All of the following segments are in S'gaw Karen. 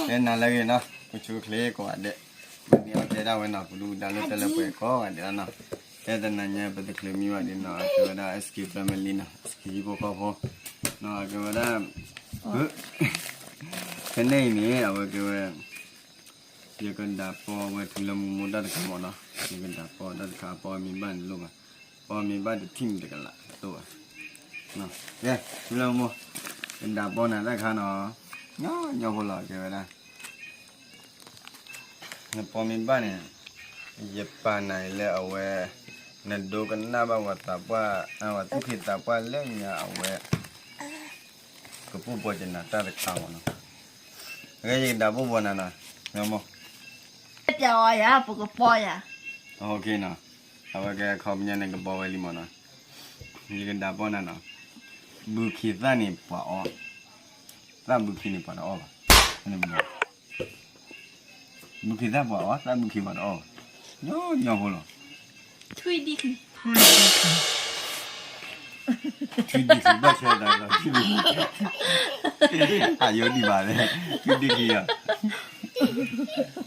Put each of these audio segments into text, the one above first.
လၢနၤလၢအဂ့ၤနီၤ, ပဆိချ့ကိးဂၤဒဲး, ပန့ၢ်အီၣ်တဲဒၣ်ဝဲနီၤ, ပဒုၣ်ပဒါလၢတၢ်လၢပှဲၤကိးဂၤဒဲးလီၤနီၤ. ဖဲတနၤညါပတချုးမံဘၣ်ဒ်နီၤ, ကဲဝဲဒၣ် S K family နီၤ, S K ဟံၣ်ဖိဃီဖိ, ကဲဝဲဒၣ်, ဖဲန့ၣ်အံၤန့ၣ် အဝဲကဲဝဲ ယကဒၣ်ပီဝဲထူလၢမူမူတၢ်တခါမ့ၢ်နီၤ, ယကဒၣ်ပီတၢ်တခါ ပီမ့ၢ်ဘၣ်န့ၣ်လိၣ်ဘၣ်, ပီမ့ၢ်ဘၣ်တထံၣ်န့ၣ်တကလးတအိၣ်ဘၣ်. ကဲ, ထူလၢမူ, ကဒၣ်ပီနၤတၢ်တခါနီၤ, ညီညီဖိလီၤ ကဲဝဲဒၣ် နပီမ့ၢ်ဘၣ်န့ၣ်, ယပာ်နၤအံၤလၢအဝဲ, နဒိကနၣ်ဘၣ်ဝဲသးပှၢ်, ဝဲသူၣ်က့သးပှၢ်လၢညါအဝဲ, ကပိၢ်ပီၢ်ကနၤတၢ်တခါမ့ၢ်နီၤ, အဂ့ၢ်ယကဒၣ်ပိၢ်ပီၢ်နၤနီၤ, မ့ၢ်မိၢ်, ပျးအီၤယၤ ပကပီယၤ, အဝဲကဲခီပညီန့ၣ်ကပီဝဲလံမ့ၢ်နီၤ, ယကဒၣ်ပီနၤနီၤ, ဘုခ့သၣ်န့ၣ်ပှၤအီ, သၣ်ဘုခ့န့ၣ်ပှၤတအီၣ်ဘၣ်. ဘုခ့သၣ်ပှၤအီၣ်, သၣ်ဘုခ့ပှၤတအီၣ်ဘၣ်. ညီညီဖိလီၤ. ထွံၣ်ဒံၣ်ချံ, ထွံၣ်ဒံၣ်ချံ, ဘၣ်ဆၣ်တၢ်လီၤထွံၣ်ဒံၣ်ချံ, အယိဒံးဘၣ်လဲၣ်, ထွံၣ်ဒံၣ်ချံအီၤ,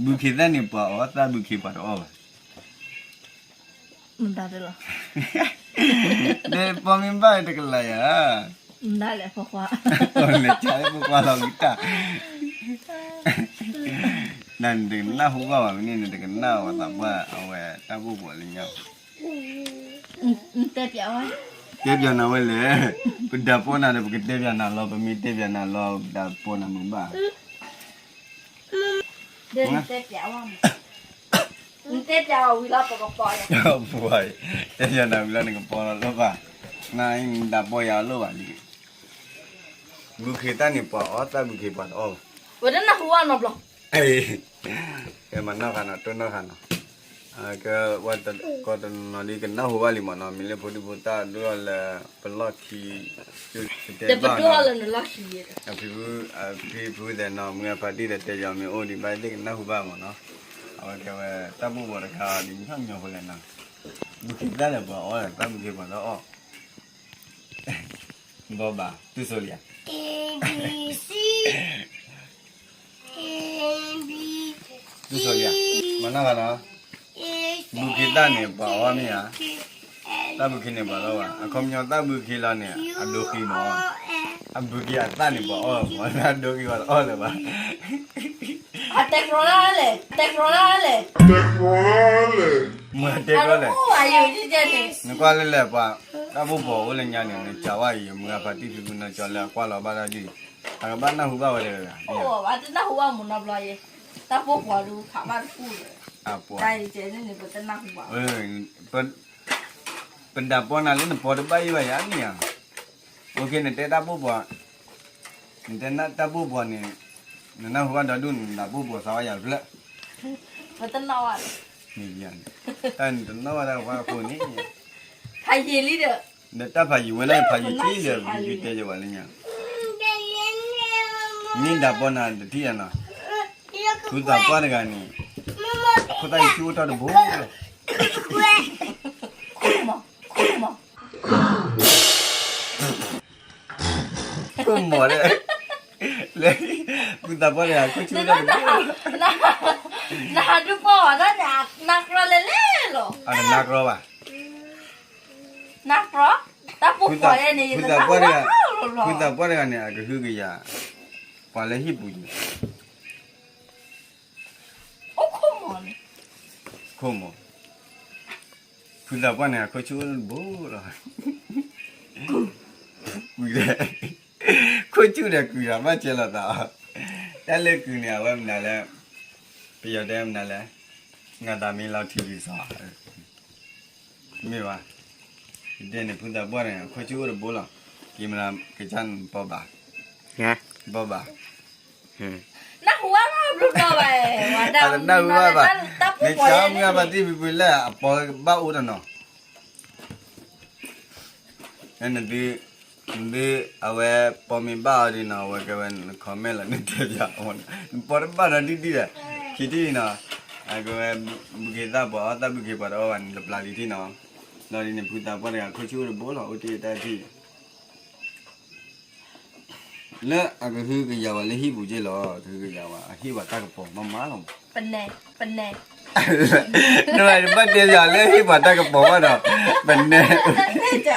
ဘုခ့သၣ်န့ၣ်ပှၤအီၣ်, သၣ်ဘုခ့ပှၤတအီၣ်ဘၣ်. မတၤတလီၤ, ဒီးပီမ့ၢ်ဘၣ်တကလးယၤ, မတၤလဲၣ်ဖိခွါ, လဲၤဆါဖိခွါလီၤကတၢ်, နတကနၣ်ဟူဘၣ်ဘၣ်မ့ၢ်န့ၣ် နတကနၣ်ဝဲသးပှၢ်အဝဲတၢ်ပိၢ်ပီၢ်လၢညါ, တဲပျးနၤဝဲလဲၣ်, ပဒၣ်ပီနၤဒီး ပကတဲပျးနၤလီၤ, ပမ့ၢ်တဲပျးနၤလီၤ ပဒၣ်ပီနၤမ့ၢ်ဘၣ် တဲပျးဝဲ, တဲပျးနၤဝံၤလီၤနကပီၤလီၤလၢၤဘၣ်, နဒၣ်ပီယၤလိၣ်ဘၣ်, ဘုခ့သၣ်န့ၣ်ပှၤအီၣ်, သၣ်ဘုခ့ပှၤတအီၣ်ဘၣ်. ဝဲတနၢ်ဟူဘၣ်နီတဘျီ, ကဲမၤနီၣ်ဃာ်နီၤ တိၢ်နီၣ်ဃာ်နီၤ, ကဲဝဲကိးတနီၤဒ်ကနၢ်ဟူဘၣ်လံမ့ၢ်နီၤ, မ့ၢ်လၢဖိဒံဖိသၣ်ဒိၣ်ထီၣ်လၢပလီၢ်ခံ, တဲဘၣ်, ဖံဖုသဲးနီၤ မုၢ်အဖါတံၢ်ဒီးတဲယီၤမ့ၢ်အိၣ်ဒံးဘၣ်သ့ၣ်ကနၢ်ဟူဘၣ်မ့ၢ်နီၤ, အဝဲကဲဝဲတၢ်ပိၢ်ပီၢ်တခါဒ်ညီညီဖိလဲၣ်နီၤ, ဘုခ့သၣ်ဒီးပှၤအီၣ် သၣ်ဘုခ့ပှၤတအီၣ် ဘီဘၣ် တူၢ်စိလံဧါ, တူၢ်စိလံဧါ, မၤနီၢ်ဘၣ်နီၤ, ဘုခ့သၣ်န့ၣ် ပှၤအီၣ်မ့ၢ်ဧါ, သၣ်ဘုခ့န့ၣ် ပှၤတအီၣ်ဘၣ်, အခီပညီသၣ်ဘုခ့လီၤန့ၣ် အဒိဃံမး, အဘုခ့အသၣ်န့ၣ် ပှၤအီၣ်မး အဒိဃံပှၤတအီၣ်လၢၤဘၣ်, အတဲကြီလဲၣ်, တဲကြီလဲၣ်, မ့ၢ်တဲကြီလဲၣ်, နကွၢ်လၢလဲၣ်ပှၤ, တၢ်ပိၢ်ပီၢ်အိၣ်လၢညါန့ၣ် နစံးဝဲအံၤ မုၢ်အဖါတံၢ်ဖံဖုနီၢ်ကၠီလၢအကွၢ်လီၤဘၣ်တၢ်ဒ်အံၤ, အကဘၣ်နၢ်ဟူဘၣ်ဝဲတဂၤဂၤ, တနၢ်ဟူဘၣ်မ့ၢ်နီတဘျီယဲ, တၢ်ပိၢ်ပီၢ်ဒုးခးဘၣ်တပူၤလၢၤ, တၢ်အံၤန့ၣ်ပတနၢ်ဟူဘၣ်, ပဒၣ်ပီနၤလၢနပီတဘၣ်အံၤဘၣ်ယၤန့ၣ်ဧါ, အိၣ်ခ့ နတဲတၢ်ပိၢ်ပီၢ်, နတဲတၢ်ပိၢ်ပီၢ်န့ၣ်, နနၢ်ဟူဘၣ်ဒီဒူၣ်န့ၣ် နတၢ်ပိၢ်ပီၢ်သးဝဲယၤတဖျၢၣ်, ပတနၢ်ဝဲ, တၢ်နတနၢ်ဝဲဒၣ်ပှၤအဃိန့ၣ်, ဖးယံာ်လံဒီး, ဒီးတၢ်ဖးယံာ်ဝဲန့ၣ် ဖးယံာ်ထံၣ်ဒီး ပကတဲယၤဝဲလၢညါ, မ့ၢ်ဒၣ်ပီနၤတထံၣ်ယၤနီၤ, ဖုသးပှၢ်တဂၤန့ၣ်, ခိၣ်သၣ်ယံာ်ဆူၣ်အိၣ်ထီၣ်တဘိလီၤ ခိၣ်မီၤလၢ, လၢ, ဖုသးပှၢ်တဂၤခိၣ်ဆူၣ်အိၣ်ထီၣ်တဘိလီၤ, နဟးဒုးပီၢ်ဝဲဒၣ်န့ၣ် နၤကြီလဲၣ်လဲၣ်လီၤ, အတနၤကြီဘၣ်, နၤကြီ, တၢ်ပိၢ်ပီၢ်ယဲန့ၣ် ဖုသးပှၢ်တဂၤ, ဖုသးပှၢ်တဂၤန့ၣ် အကဟုကယာ်, ပှၤလၢဟံၣ်ပူၤန့ၣ်, အိၣ်ခိၣ်မီၤန့ၣ်, ခိၣ်မီၤ, ဖုသးပှၢ်န့ၣ် အခိၣ်ဆူၣ်အိၣ်တဘိလီၤ, ခိၣ်ဆူၣ်ဒီးကုၤတၢ်ဘၣ်ကဲလိာ်သး, တၢ်လၢကုၤန့ၣ် အဝဲမနုၤလဲၣ်, ပယီၤတဲမနုၤလဲၣ်, ငါသာမင်းလောက်ထီလီၤစီၤ, မ့ၢ်ဘၣ်, ယတဲန့ၣ် ဖုသးပှၢ်န့ၣ် အခိၣ်ဆူၣ်အိၣ်တဘိလီၤ, က့ၤမနုၤကစၢ်န့ၣ်ဘီဘၣ်, ဘီဘၣ် နၢ်ဟူဘၣ်ဘၣ်ဘျီဘျီဘၣ်, အတနၢ်ဟူဘၣ်ဘၣ်, မ့ၢ်ကမုၢ်အဖါတံၢ်ဖံဖုလၢအပီဘၣ်အိၣ်တနီၤ, နသု, နသု, အဝဲပီမ့ၢ်ဘၣ်အီၤဒ်နီၤ အဝဲကဲဝဲ comment လီၤ နတဲပျး, နပီတဘၣ်နီၤဒ်ဒ်ဒီး, ခံထံၣ်နီၤ, အကဲဝဲ, ဘုခ့သၣ်ပှၤအီၣ် သၣ်ဘုခ့ပှၤတအီၣ်ဘၣ်န့ၣ် တပျးလံထံၣ်နီၤ, ဒီးဒ်န့ၣ် ဖုသးပှၢ်တဂၤ ခိၣ်ဆူၣ်အိၣ်တဘိလီၤ အိၣ်တ့ၢ်တၢ်ထံၣ် လၢအကဟုကယာ်ဝဲလၢဟံၣ်ပူၤက့လီၤ, ကဟုကယာ်ဝဲ အဟ့ၣ်ပှၤတၢ်ကပီၤမးမးလီၤ. ပနဲ, ပနဲ, နဘၣ်တဲယၤလၢဟ့ၣ်ပှၤတၢ်ကပီၤမးဒီး, ပနဲ, ဘၣ်တဲ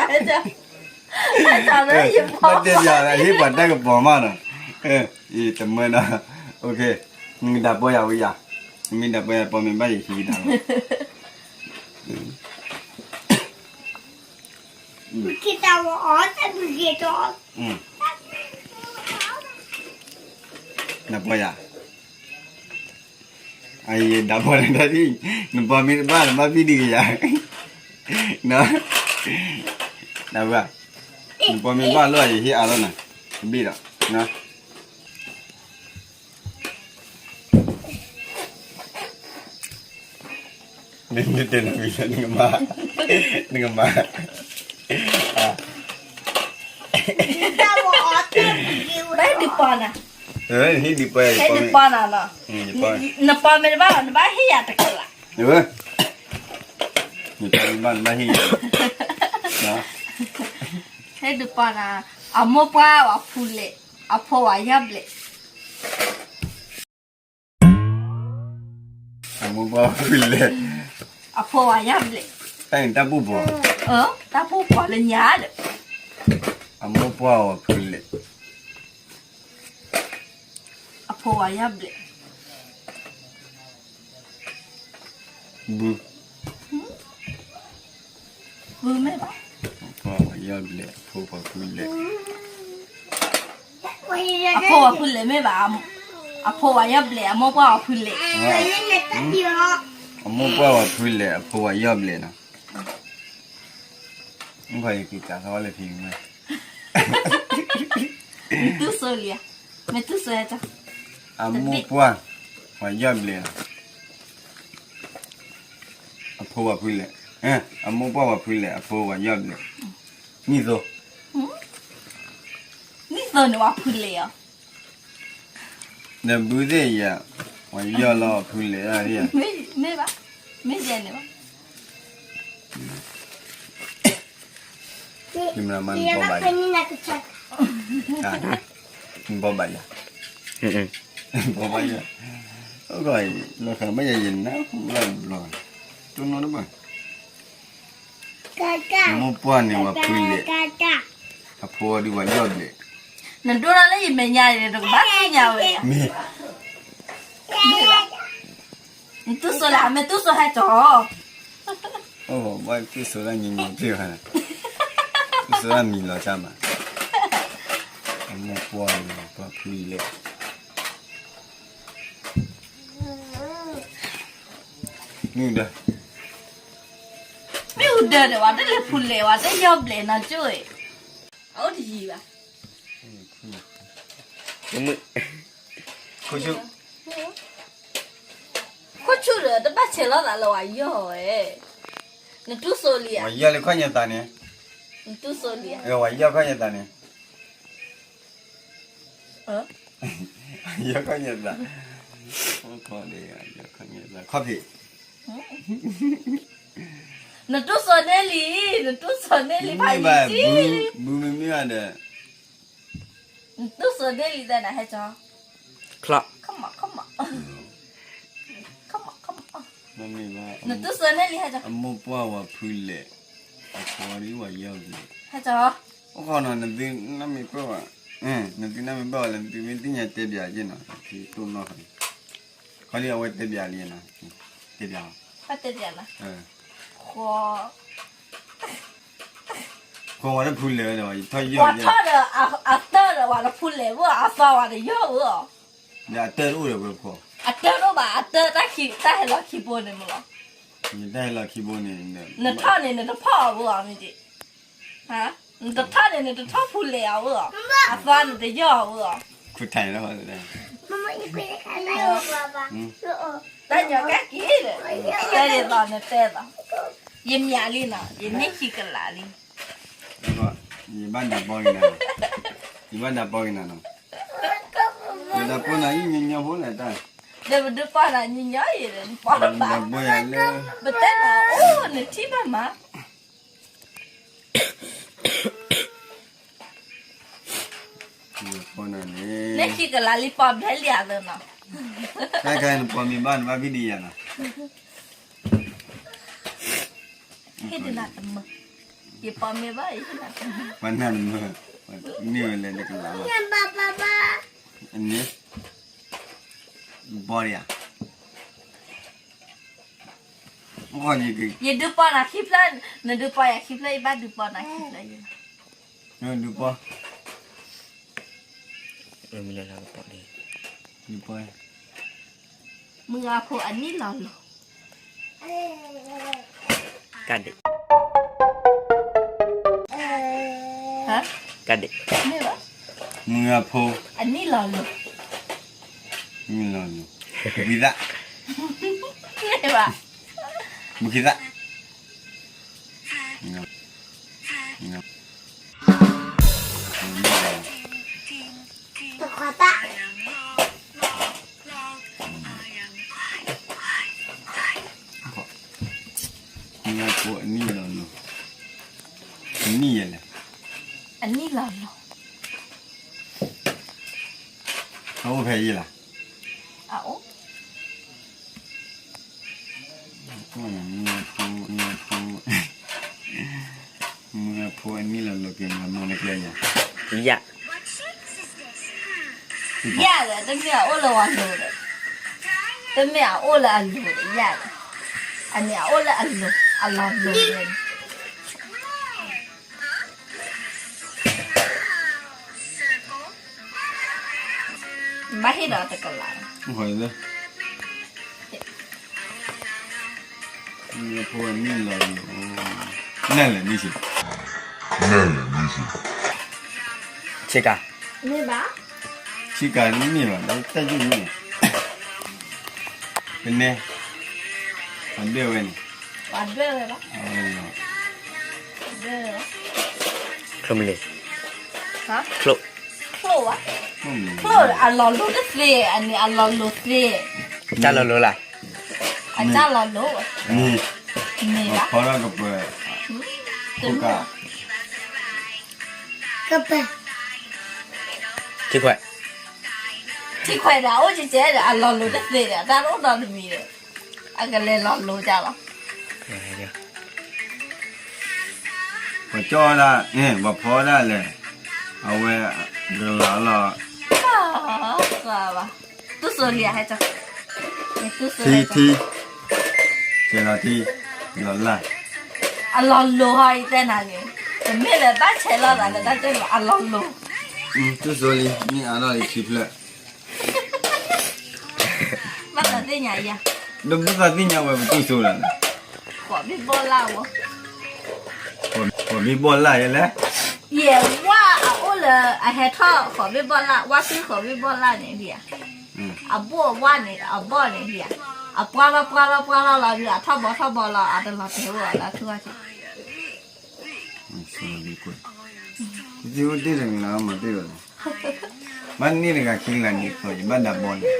ယၤလၢဟ့ၣ်ပှၤတၢ်ကပီၤမးဒီး, တမၢဒီး, နကဒၣ်ပီယၤဝံၤယၤ, မ့ၢ်ဒၣ်ပီယၤ ပီမ့ၢ်ဘၣ်ယဟံးဒၣ်လီၤ. နပီယၤ, အယဒၣ်ပီနတၢ်ဒ်, နပီမ့ၢ်တဘၣ် နဘၣ်ဘံၣ်ဒံးကယၤ, နပီမ့ၢ်ဘၣ်လီၤ ယဟ့ၣ်အါလီၤနၤ, တဘ့ၣ်ဒီး နတဲနမံၤလၢနကမၤ, နကမၤ, ဟ့ၣ်ဒုးပီနၤ, ဟ့ၣ်ဒုးပီနၤလီၤ, နပီမ့ၢ်တဘၣ် နဘၣ်ဟ့ၣ်ယၤတကလး, နပီမ့ၢ်တဘၣ် နဘၣ်ဟ့ၣ်ယၤ, ဟ့ၣ်ဒုးပီနၤ, အမိၢ်ပှၢ်ဝဲဖုလဲၣ်, အဖိဝဲယီၢ်ဘျဲၣ် အမိၢ်ပှၢ်ဝဲဖုလဲၣ်, အဖိဝဲယီၢ်ဘျဲၣ်, တၢ်အံၤတၢ်ဘူၣ်ဘီ, တၢ်ဘူၣ်ဘီလၢညါဒီး, အမိၢ်ပှၢ်ဝဲဖုလဲၣ်, အဖိဝဲယီၢ်ဘျဲၣ်, ဘု ဘုမ့ၢ်ဘၣ်, အဖိဝဲယီၢ်ဘျဲၣ် အဖိပှၢ်ဖုလဲၣ်, အဖိဝဲဖုလဲၣ်မ့ၢ်ဘၣ်, အဖိဝဲယီၢ်ဘျဲၣ် အမိၢ်ပှၢ်ဝဲဖုလဲၣ်, အမိၢ်ပှၢ်ဝဲဖုလဲၣ် အဖိဝဲယီၢ်ဘျဲၣ်နီၤ, မ့ၢ်ယက့ၤကးသီလၢဖံမ့ၢ်, မ့ၢ်တူၢ်စိလံဧါ, မ့ၢ်တူၢ်စိဧါ, အမိၢ်ပှၢ်ဝဲယီၢ်ဘျဲၣ်နီၤ အဖိဝဲဖုလဲၣ်, အမိၢ်ပှၢ်ဝဲဖုလဲၣ် အဖိဝဲယီၢ်ဘျဲၣ်, နံၣ်သိ, နံၣ်သိန့ၣ်ဝဲဖုလဲၣ်ဧါ, နဘုသ့ၣ်ယၤ, ဝဲယီၢ်လီၤဖုလဲၣ်, မ့ၢ်ဘၣ်, မ့ၢ်ယဲန့ၣ်ဘၣ် ယမၤမၤနဘီဘၣ်ယၤ, နဘီဘၣ်ယၤ, ဘီဘၣ်ယၤ, လီၤဃာ်ဘၣ်ယၤယနၢ်ဟူလၢဘျီ, တိၢ်နီၣ်တဘၣ်, မိၢ်ပှၢ်န့ၣ်ဝဲဖုလဲၣ်, အဖိဒုးဝဲယီၢ်ဘျဲၣ်, နဒိၣ်ထီၣ်လၢယမဲာ်ညါန့ၣ် တကဘၣ်သ့ၣ်ညါဝဲ, မ့ၢ် နတူၢ်စိလၢ မ့ၢ်တူၢ်စိဟဲကၠီ, အိၣ်ဘၣ်တူၢ်စိဒၣ်ညီညီတ့ၢ်ဘၣ်, တူၢ်စိဒၣ်မံၤလီၤတၢ်မး, အမိၢ်ပှၢ်န့ၣ်ပှၢ်ဖုလဲၣ်, မ့ၣ်အူဒၢ, မ့ၣ်အူဒၢဒီး ဝဲတလဲၤဖူလဲၣ် ဝဲတယီၢ်ဘျဲၣ်နီၤကၠိ, အအိၣ်တယံၤဘၣ်, ခိၣ်ဆူၣ်, ခိၣ်ဆူၣ်ဒီး တဘၣ်ဆဲးလိာ်သးလၢဝဲယီၢ်ဝဲ, နတူၢ်စိလံဧါ, ဝဲယီၢ်လၢခီၣ်ညါသးန့ၣ်, နတူၢ်စိလံဧါ, ဝဲယီၢ်ခီၣ်ညါသးန့ၣ် ယီၢ်ခီၣ်ညါသး, ခီၣ်ဖံး, နတူၢ်စိန့ၢ်လံ, နတူၢ်စိန့ၢ်လံဖးယံၤ, ဘုမ့မ့ၢ်ဘၣ်ဒီး, နတူၢ်စိန့ၢ်လံသၢနၤဟဲကၠီ, နတူၢ်စိန့ၢ်လံဟဲကၠီ, အမိၢ်ပှၢ်ဝဲဖုလဲၣ်, အဖိဒုးဝဲယီၢ်ဘျဲၣ်, ဟဲကၠီ, အိၣ်ခီနီၤ နသုနမ့ၢ်ကွၢ်ဘၣ်, နသုနမ့ၢ်ဘၣ်ဝဲလၢ နသုမ့ၢ်သ့ၣ်ညါတဲပၠးက့နီၤ, တိၢ်နီၣ်ဃီ, ခီလံအဝဲတဲပၠးလံနီၤ, တဲပၠး, တဲပၠးနီၤ, ဃီ ဃီဝဲတဖုလဲၣ်ဒီး ယထီၣ်ယီၢ်, ဝဲထီၣ်ဒီး အတၢၢ်ဒီးဝဲတဖုလဲၣ်ဝဲ, အသီဝဲတယီၢ်ဝဲအီၤ, ဒီးအတၢၢ်တအိၣ်ဒီးဝဲဖီ, အတၢၢ်တအိၣ်ဘၣ်, အတၢၢ်တၢ်ဟဲလီၤခံဘိန့ၣ်မ့ၢ်လီၤ, တၢ်ဟဲလီၤခံဘိန့ၣ်, နထီၣ်န့ၣ် နတဖီၣ်အီၤဝဲအီၤမ့ၢ်က့, နတထီၣ်န့ၣ် နတထီၣ်ဖူလဲၣ်အီၤဝဲအီၤ, အသီန့ၣ်တယီၢ်အီၤဝဲအီၤ, ခူထံၣ်လီၤ, တၢ်ညီကဲက့ၤဒီး, တဲဒ်သိးနတဲသိး, ယမၠးလံနီၤ, ယန့ၢ်ခံကလးလံ, ယဘၣ်ဒၣ်ပီက့ၤနၤ, ယဘၣ်ဒၣ်ပီက့ၤနၤနီၤ, ယဒၣ်ပီနၤအံၤညီညီဖိလဲၣ်တၢ်, ဒီးပဒုးပီနၤညီညီအံၤဒီး နပီတဘၣ်, ပတဲနၤအိၣ်နထံၣ်ဘၣ်မး, ယ ပီၢ်နၤန့ၣ် လၢခံကလၤလံပီၢ်ဘျဲလံဧါသနီၤ, တၢ်ခါနပီၢ်မ့ၢ်ဘၣ်နဘၣ်ဖံးဒံးယၤနီၤ, ဟ့ၣ်ဒုးနၤတမုာ်, ယပီၢ်မ့ၢ်ဘၣ်ယဟ့ၣ်နၤတမုာ်, ပှၤနၤတမုာ်, န့ၢ်ဝဲလဲၤတကလၤလီၤ, န့ၣ်, ပီၢ်ဒံးဧါ ယဒုးပီၢ်နၤခံဖျၢၣ်, နဒုးပီၢ်ယၤခံဖျၢၣ်, ယဘၣ်ဒုးပီၢ်နၤခံဖျၢၣ်, ဒုးပီၢ်, ဒုးပီၢ်, မုၢ်ဂၤဖိအနံၣ်လီၤလိၤ, ကဒံး, ကဒံး, မုၢ်ဂၤဖိ အနံၣ်လီၤလိၤ, နံၣ်လီၤလိၤ, ဝံသး, မုၢ်ဂၤသး, တခွါတၢ်, မုၢ်ဂၤဖိအနံၣ်လီၤလိၤ, အနံၣ်ယဲလဲၣ်, အနံၣ်လီၤလိၤ, အအိၣ်ဖဲယံၤလီၤ, အအိၣ် မုၢ်ဂၤဖိ, မုၢ်ဂၤဖိအနံၣ်လီၤလိၤက့ၤမၤနီၢ်တကျဲယၤ, ယၤ, ယၤဒီး တမ့ၢ်အအိၣ်လၢဝဲလိၤဒီး, တမ့ၢ်အအိၣ်လၢအလိၤဒီး ယၤဒီး, အန့ၣ်အအိၣ်လၢအလိၤ, အလီၤလိၤန့ၣ် ဘၣ်ဟ့ၣ်ဒီးတကလး, ဖိနံၣ်လီၤ, နလဲၣ်နံၣ်ဆံး, ဆ့ကၤ, ဆ့ကၤတမ့ၢ်ဘၣ်, တၢ်ယုၢ်မ့ၢ်, ပနဲ, ပှၤဒွဲၣ်ဝဲန့ၣ်, ပှၤဒွဲၣ်ဝဲဘၣ်, ချိၣ်မုၢ်လ့ၤ, ချိၣ်, ချိၣ်ဝဲ, ချိၣ်အလီၤလိၤတသ့, အန့ၣ်အလီၤလိၤသ့, တၢ်လီၤလိၤလၢ, အတၢ်လီၤလိၤ, မ့ၢ်, မ့ၢ်ဘၣ်, ဖီထီၣ်ကပၢၤ, ကပၢၤ, ထံခွဲး, ထံခွဲးဒီး အအိၣ်ကဲကဲဒီး အလီၤလိၤတသ့ဒီး တၢ်တအိၣ်နီတမံၤဒီး အကလဲၤလီၤလိၤတၢ်လီၤ. ပှၤကၠီၣ်ဒၣ်, ပှၤဖီဒၣ်လဲၣ်, အဝဲ, ကလၤလီၤ, ဘၣ်, တူၢ်စိလံ, ထံ, ထံ, ဆဲးလီၤထံ, လီၤလၢ်, အလီၤလိၤဟီ ယတဲနၤန့ၣ်, တမ့ၢ်လၢဘၣ်ဆဲးလီၤသးလၢတၢ်ကၠီၣ်လီၤ အလီၤလိၤ, တူၢ်စိလံ, မ့ၢ်အါထီၣ်လံခံဖျၢၣ် ဘၣ်သးသ့ၣ်ညါယၤ, ဒီးဘၣ်သးသ့ၣ်ညါဝဲပတူၢ်စိလီၤ, ဃိးဘ့ၣ်ဘီၣ်လၢ်ဝဲ, ဃိးဘ့ၣ်ဘီၣ်လၢ်ယဲလဲၣ်, ယဲဝါအအိၣ်လၢအဟဲထီၣ်ဃိးဘ့ၣ်ဘီၣ်လၢ်, ဝါသံဃိးဘ့ၣ်ဘီၣ်လၢ်န့ၣ်ဒံးဧါ, အဘိၣ်အဝါန့ၣ် အဘီၣ်န့ၣ်ဒံးဧါ, အပှၢ်လီၤပှၢ်လီၤပှၢ်လီၤလီၤဒီး အထီၣ်ဘီထီၣ်ဘီလီၤ အတလီၤတဲာ်ဝဲလၢထူၣ်ဝါက့ၤ သ့ၣ်အိၣ်တ့ၢ်တဂၤမၤတ့ၢ်ဘၣ်, ဘၣ်န့ၢ်တဂၤခံဂၤန့ၣ် ယဘၣ်ဒၣ်ဘီန့ၣ်,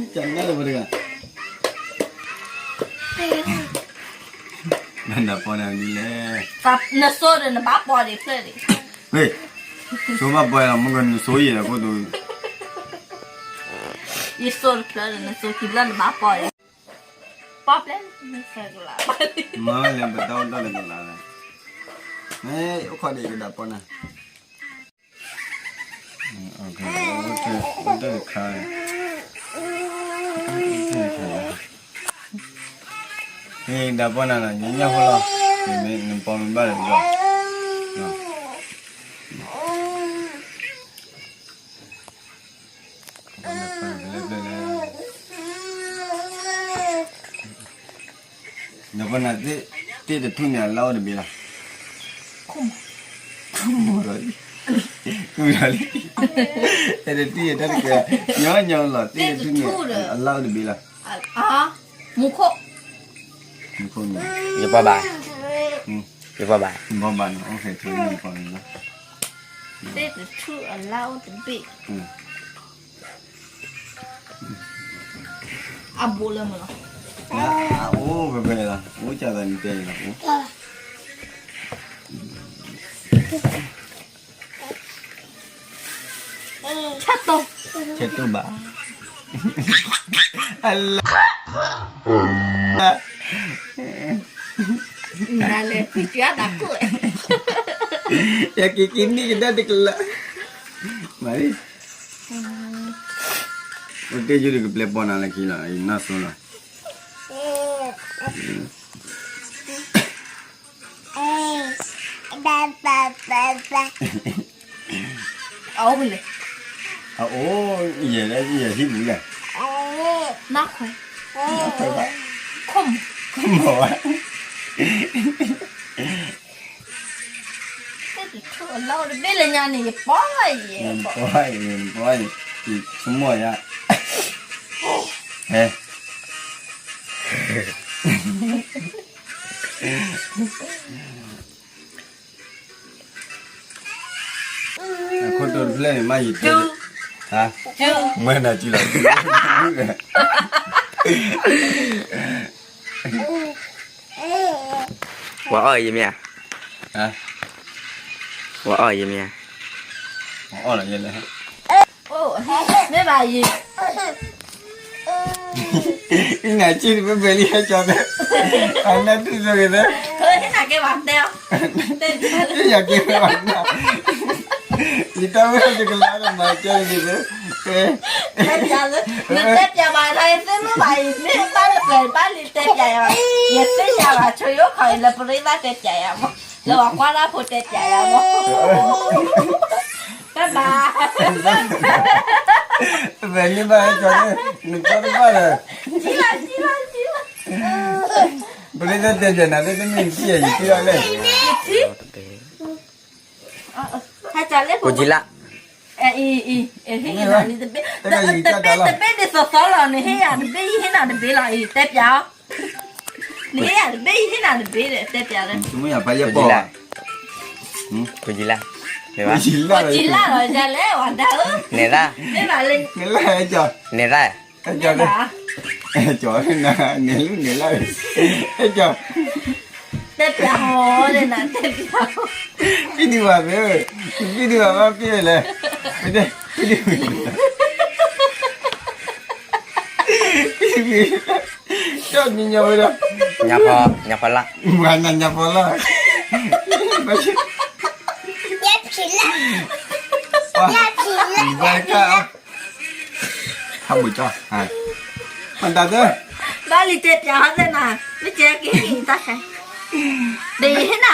တၢ်နးလၢပတဂၤ, ဘၣ်ဒၣ်ဘီန့ၣ်ဒ်လဲၣ်, နစိဒီးနဘၣ်ပီဒံးဖျၢၣ်ဒံး, စိဘၣ်ပီလီၤ မ့ၢ်ကနစိယဲၢ်လီၤခိၣ်ဒိ, ယစိတဖျၢၣ်ဒီး နစိခံဖျၢၣ်နဘၣ်ပီဒံး, ပီၣ်ဖျဲၣ်, မၤလဲၣ်ပတၢ်အိၣ်ဒီးတကလးလဲၣ်, အိၣ်ခိးဒံးကဒၣ်ပီနၤ, အိၣ်တခါ, ဒၣ်ပီနၤလီၤ ညါညါဖိလီၤ, နပီမ့ၢ်ဘၣ်လၢၤဘျီ ဒီးပနၢ်သ့ၣ်တထူၣ်န့ၣ် အလၢအိၣ်တဘ့ၣ်လီၤ, ထူၣ်မီၤလီၤ, ထူၣ်မီၤလီၤလံ, တထူၣ်ယဲတၢ်တကဲ, ညီညီလီၤ သ့ၣ်တထူၣ်န့ၣ် အလၢအိၣ်တဘ့ၣ်လီၤ, မူခိၣ်, မူခိၣ်န့ၣ်, ယပီၢ်ဘၣ်, ယပီၢ်ဘၣ်, ယပီၢ်ဘၣ်န့ၣ် အိၣ်ဖဲထူၣ်န့ၣ်ပီၢ်န့ၣ်လီၤ, သ့ၣ်တထူၣ်အလၢအိၣ်တဘ့ၣ် အဘူးလၢမ့ၢ်လီၤ, အအိၣ်ဖဲဖဲလီၤ, အိၣ်ကသးနတဲန့ၣ်လီၤ, အိၣ်, ဆဲးတိၢ်, ဆဲးတိၢ်ဘၣ်, အလၢ, နလဲၤဖုကၠွါတၢ်ကိၣ်, ယကက့ၤန့ၢ်ကဒါတကလး, မၤ, အိၣ်တ့ၢ်ယုၢ်တကပျဲပီနၤလၢခံလီၤ ယနီၢ်သိလီၤ. အအိၣ်လဲၣ်, အအိၣ်, ယဲၢ်လၢယဲၢ်ဟံၣ်ပူၤလဲၣ်, နခွဲး, ခွဲးဘၣ်, ခိၣ်မီၤ, ခိၣ်မီၤဘၣ်, တဘ့ၣ်လၢညါန့ၣ် ယပီၢ်ယဲၢ်, ယပီၢ်ယဲၢ်, ယပီၢ်ယဲၢ်, ယဆိကမိၣ်ယါ, ဟဲ အခိၣ်တိတဖျၢၣ်န့ၣ် မ့ၢ်ယံၤတဲ, ဟါ, မ့ၢ်နၤကံလီၤ, ပှၤအီၣ်ယမ့ၢ်ဧါ, ပှၤအီၣ်ယမ့ၢ်ဧါ, ပှၤအီၣ်လီၤယဲလဲၣ်, မ့ၢ်ဘၣ်ယံၤ နၤကံတဘဲဘဲလံဟဲကၠီသၢ, အနၢ်တူၢ်စိဂ့ၤသၢ, ဟဲနၤကဲဘၣ်တဲအီၤ, ယကဲဘၣ်နၤ, ယတၢ်ဝဲတကလးဒီးမၤကၠီဂ့ၤသၢ, တဲပျးလၢ, နတဲပျးဘၣ်လၢသ့ၣ်မုၣ်ဘၣ်အံၤ မ့ၢ်ဘၣ်တပျးဘၣ်လံ တဲပျးယၤ, ယသ့ၣ်ညါဘၣ်ဆိယိၣ်ခီအံၤလၢပရ့သၣ်တဲပျးယၤမး, လၢပှၤကွၢ်တၢ်ဖိတဲပျးယၤမး, ဘၣ်ဘၣ် ပမ့ၢ်ဘၣ်ဟဲကၠီန့ၣ် နကၠီတဘၣ်လၢၤ, ပရ့သၣ်တဲပျးနၤသ့ၣ်တမ့ၢ်နထံၣ်ယၤ ယထံၣ်လီၤလဲၣ်, ကိးကံလၢ်, တဘ့ၣ်တဘ့ၣ်ဒ်သိးသိးလီၤ နဟ့ၣ်ယၤတဘ့ၣ် ယဟ့ၣ်နၤတဘ့ၣ်လီၤအံၤ တဲပျးအီၤ, နဟ့ၣ်ယၤတဘ့ၣ် ယဟ့ၣ်နၤတဘ့ၣ်ဒီး တဲပျးလၢ, ကိးကံလၢ်, ကိးကံလၢ်, ကိးကံလၢ်လီၤ ယၤလဲၣ် ဝၤဒၣ်ဧၢ, နဲၣ်ဒၣ်, နဲၣ်ဒၣ်, ကၠီ, ကၠီ, နဲၣ်လၢနဲၣ်လၢ, ကၠီ, တဲပျးဟီဒီးနၤ တဲပျး, ဖံဒံးဝဲသ့, ဖံဒံးဝဲဘၣ်ဖံလဲၣ်, ဖံဒံး, ဖံဒံး, ကၠီညီညီဝဲဒီး, ညါဖီ, ညါဖီလၢ်, ညါဖီလၢ်, ညါဖီလၢ်, ဟးမုာ်ကၠီ, မတၤသၢ, ဘၣ်လံတဲပျးဟီသ့နၤ, မ့ၢ်ကဲက့ၤတၢ်ခဲ, ဒီးယဟ့ၣ်နၤ,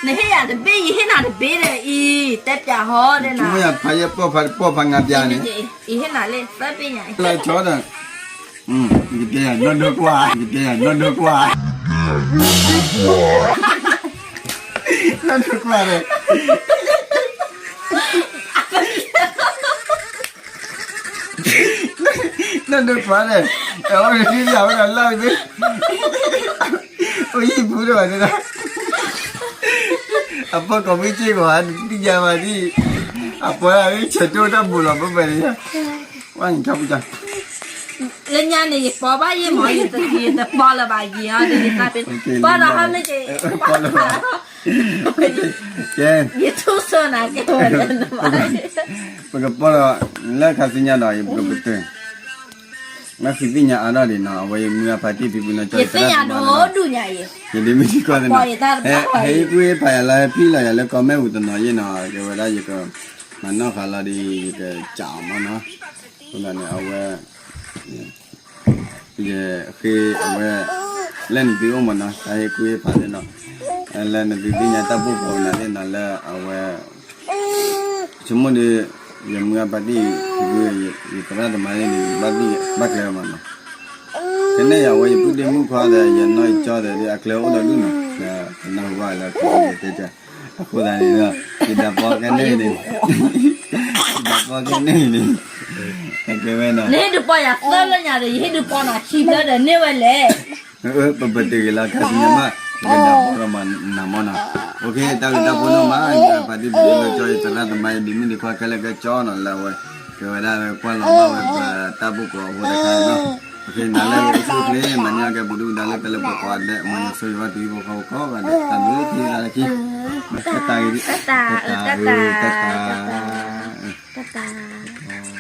နဟ့ၣ်ယၤတဘ့ၣ် ယဟ့ၣ်နၤတဘ့ၣ်ဒီးအံၤ တဲပျးဟီဒီးနၤ, မ့ၢ်ယၤဖးယဲၢ်ပီၢ်ဖးတပီၢ်ဖးငါပျးန့ၣ်, ယဟ့ၣ်နၤလၢသၢဘ့ၣ်ညါအံၤ, လၢကၠီဒီး, ယကတဲယၤနီၢ်ဒိၣ်ကွၢ်, ယကတဲယၤနီၢ်ဒိၣ်ကွၢ်, နီၢ်ဒိၣ်ကွၢ်ဒီး နီၢ်ဒိၣ်ကွၢ်န့ၣ်, အဝဲဒၣ်လၢ်ဝဲ, အိၣ်ယံၤပူၤဒီးဘၣ်န့ၣ်ဒီး, အပီၢ်ကိးမုၢ်စ့ၢ်ကီး တံၢ်ယၤဘၣ်ဒ်, အပီၢ်ဆဲးတိၢ်တၢ်ဘူးလီၤပၢၢ်ပၢၢ်န့ၣ်, ဝဲန့ၣ်ထီၣ်ပူၤကၠီ လၢညါန့ၣ် ယပီၢ်ဘၣ်ယဲၢ်မး ယတပီၢ်လၢၤဘၣ် ယံၤအီၤဒ်ယသးဖဲ, ပီၢ်ဒီးဟီမ့ၢ်က့ၤ, ကဲ, ယထူၣ်စိနၤကဲဝဲလၢနမၤ, ပကပီၢ်ဒီး, လၢခါဆူညါဒီး ယပကပတုာ်, မ့ၢ်ဃုသ့ၣ်ညါအါထီၣ်ဒံးနီၤ အဝဲယမုၢ်အဖါတံၢ်ဖံဖုနီၢ်ကၠီ ယသ့ၣ်ညါဒိၣ်ဒိၣ်ညါအံၤ, ယဒ်မ့ၢ်ထံကီၢ်သ့ၣ်နီၤ, ဟဲဟ့ၣ်ကူၣ်ဟ့ၣ်ဖးယၤလၢဟဲဖံလီၤယၤလၢ comment ပူၤတနီၤယဲၢ်နီၤ ကဲဝဲဒၣ်ယက, မၤနီၣ်ဃာ်လီၤဒီး ယကစးအီၤမးနီၤ, အဃိသတးန့ၣ် အဝဲ ယဃ့အဝဲ, လၢနသုအိၣ်မးနီၤ တၢ်ဟ့ၣ်ကူၣ်ဟ့ၣ်ဖးသ့ၣ်နီၤ, လၢနသုသ့ၣ်ညါတၢ်ဘူၣ်ဖီနၤသ့ၣ်နီၤ လၢအဝဲ, ဆိကမိၣ်ဒီး, ယမုၢ်အဖါတံၢ်, ယသရၣ်သမါန့ၣ် ဘၣ်သ့ၣ်ဘၣ်ကျဲမးနီၤ, ကနဲၣ်ယၤဝဲယပုၢ်ဒ့မုၣ်ခွါဒီး ယနီၢ်ယကၠီဒီး အကျဲအိၣ်ဒီးဒူၣ်နီၤ, နၢ်ဟူဘၣ်လၢကတဲတဲ အဃိသတးန့ၣ်ဒီး ယဒၣ်ပီကဲန့ၣ်န့ၣ်, ယဒၣ်ပီကဲန့ၣ်န့ၣ်, ကဲဝဲနီၤ, နဟ့ၣ်ဒုးပီယၤသၢလၢညါဒီး ယဟ့ၣ်ဒုးပီနၤခံဘျီဒီးန့ၢ်ဝဲလဲၣ်, ပပတုာ်က့ၤလီၤ ခါဆူညါမး, ယကဒၣ်ပီဒီးမၤနၤမးနီၤ, တၢ်ဂ့ၢ်တၢ်ဖိနီၢ်မး ယမုၢ်အဖါတံၢ်ဖံဖုနီၢ်ကၠီ ယသရၣ်သမါ ယဒ့မုၣ်ဒ့ခွါခဲလၢာ်ခဲဆ့နီၤ လၢအဝဲ, ကဲဝဲဒၣ်ကွၢ်လီၤဘၣ်ဝဲပတၢ်ဘူၣ်ကီၤအဃိတခါန့ၣ်လီၤ. နၤလၢအအိၣ်ဆူၣ်အိၣ်ချ့ မၤန့ၢ်အီၣ်ကဲပှၤဒုၣ်ပှၤဒါလၢတၢ်လၢပှဲၤကိးဂၤဒဲး မ်ယွၤဆိၣ်ဂ့ၤဘၣ်တုၤဟံၣ်ဖိဃီဖိကိးဂၤဒဲး တၢ်ဘျုးတၢ်လၢခံ တၢ်တၢ်အုး တၢ်တၢ်အုး တၢ်တၢ် တၢ်တၢ်